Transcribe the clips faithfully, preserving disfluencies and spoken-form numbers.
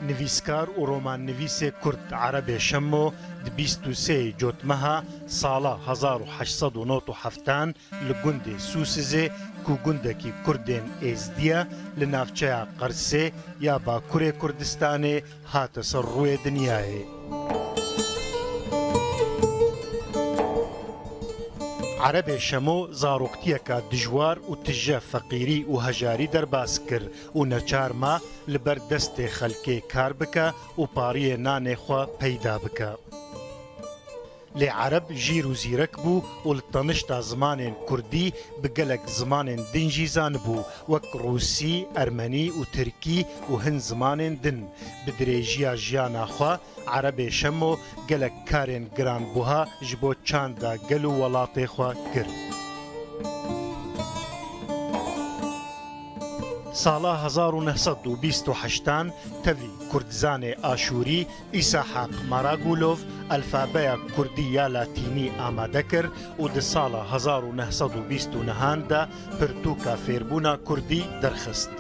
Nivîskar û romannivîsê kurd Erebê Şemo di bîst û sê Cotmeha sala hezar û heşt sed û nod û heftan li gundê Sûsizê, ku gundekî kurdên êzdî ye, li navçeya Qersê ya Bakurê Kurdistanê, hate ser rûyê dinyayê. Erebê Şemo zaroktiyeka dijwar û tije feqîrî û hejarî derbas kir û neçar ma li ber destê xelkê kar bike û pariyê nanê xwe peyda bike. Lê Ereb jîr û zîrek bû û li tanişta zimanên kurdî bi gelek zimanên din jî zanibû, wek rûsî, ermenî û tirkî û hin zimanên din. Bi dirêjiya jiyana xwe Erebê Şemo gelek karên giranbuha ji bo çanda gel û welatê xwe kir. Sala hezar û neh sed û bîst û heştan tevî kurdzanê aşûrî Îsahaq Maragulov alfabeya kurdî ya latînî amade kir û di sala hezar û neh sed û bîst û nehan de pirtûka fêrbûna kurdî derxist.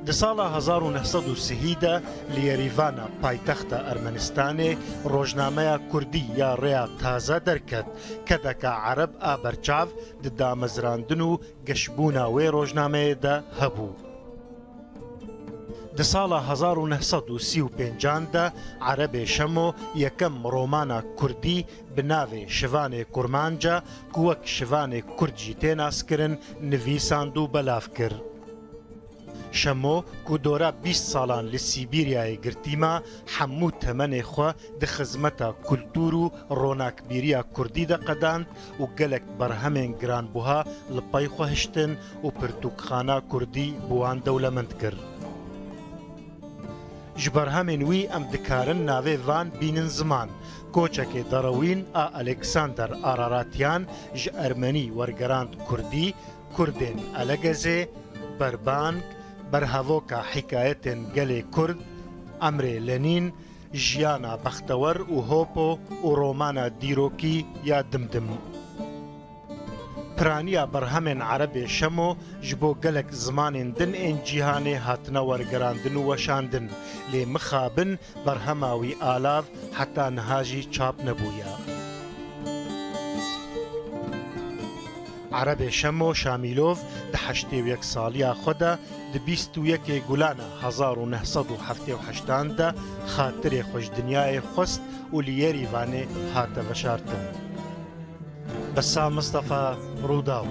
Di sala hezar û neh sed û sihî de li Yerîvana paytexta Ermenistanê rojnameya kurdî ya Rêya Taze derket, kedeka Ereb a berçav di damezrandin û geşbûna wê rojnameyê de hebû. Di sala hezar û neh sed û sî û pêncan de Erebê Şemo yekem romana kurdî bi navê Şivanê Kurmanca, ku wek Şivanê Kurd jî tê naskirin, nivîsand û belav kir. Şemo, ku dora bîst salan li Sîbîryayê girtî ma, hemû temenê xwe di xizmeta kultûr û ronakbîriya kurdî de qedand û gelek berhemên giranbuha li pey xwe hiştin û pirtûkxana kurdî bi wan dewlemend kir. Ji berhemên wî em dikarin navê van bînin ziman, Koçekê Derewîn a Alexander Araratyan ji ermenî wergerand kurdî, Kurdên Elegezê, Berbang, Berhevoka Hîkayetên Gelê Kurd, Emrê Lenîn, Jiyana Bextewer û Hopo û romana dîrokî ya Dimdim. Piraniya berhemên Erebê Şemo ji bo gelek zimanên din ên cîhanê hatine wergerandin û weşandin, lê mixabin berhema wî alav heta niha jî çap nebûye. Erebê Şemo Şamîlov di heştê û yek saliya xwe de di bîst û yekê Gulana hezar û neh sed û heftê û heştan de xatirê xwe ji dinyayê xwest û li Yerîvanê hate veşartin. Bessam Mistefa, Rûdaw.